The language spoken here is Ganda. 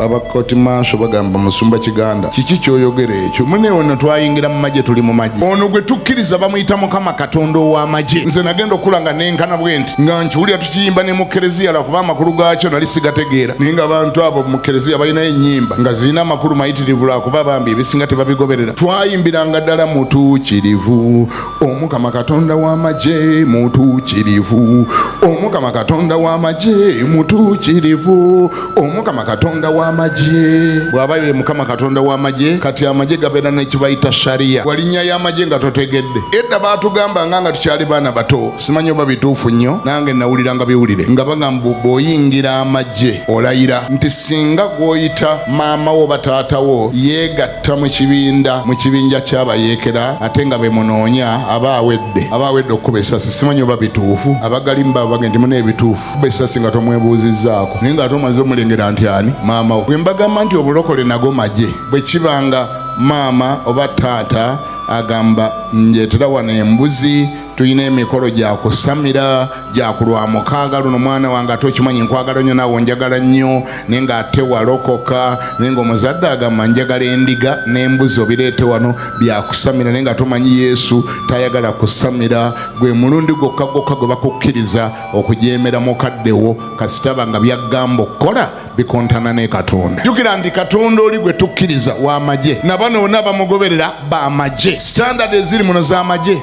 Abakoti maaso bagamba, "Musumba Kiganda, kiki kyoyogera ekyo?" Mune ono twayingira mu magye, tuli mu magye. Ono gwe tukkiriza bamuyita Mukama Katonda ow'amagye. Nze nagenda okula nga nenkana bwe nti nga nkiwulira tukiyimba ne mu kereziya, lwakuba amakulu gaakyo nali sigategeera, naye nga abantu abo mu kereziya balinayo ennyimba nga zirina amakulu mayitirivu, lwakuba bambi ebisinga tebabigoberera. Twayimbiranga ddala, "Mutuukirivu Omukama Katonda w'amagye, mutuukirivu Omukama Katonda w'amagye, mutuukirivu Omukama Katonda w'amagye." Bw'aba ye Mukama Katonda w'amagye, kati amagye gabeera nekibayita sharia. Walinnya y'amagye nga totegedde. Edda baatugambanga nga tukyali baana bato, simanyi oba bituufu nnyo, nange nawuliranga biwulire nga bagamba, bw'oyingira amagye olayira nti singa gw'oyita maama wo oba taata wo yeegatta mu kibinda, mu kibinja ky'abayeekera, ate nga bemunoonya, aba awedde okukuba essasi. Simanyi oba bituufu. Abagalimba bage nti muna ebituufu, kuba essasi nga tomwebuuzizzaako, naye nga ate omaze omulengera nti ani maama wo. Bwe mbagamba nti obulokole nago magye, bwe kibanga maama oba taata agamba, "Njeetera wano embuzi, tulina emikolo gya kusamira gya kulwa mukaaga luno, mwana wange, ate okimanyi nkwagala nnyo, naawe onjagala nnyo," naye ng'ate walokoka, naye ng'omuzadde agamba, "Njagala endiga n'embuzi obireete wano byakusamira," naye nga tomanyi Yesu tayagala kusamira, gwe mulundi gwokka gwokka gwe bakukkiriza okujeemera mukaddewo, kasitaba nga byaggamba okukola bikontana ne Katonda. Jjukira nti Katonda oli gwe tukkiriza w'amagye, nabano bonna bamugoberera b'amagye. Standard eziri muno z'amagye.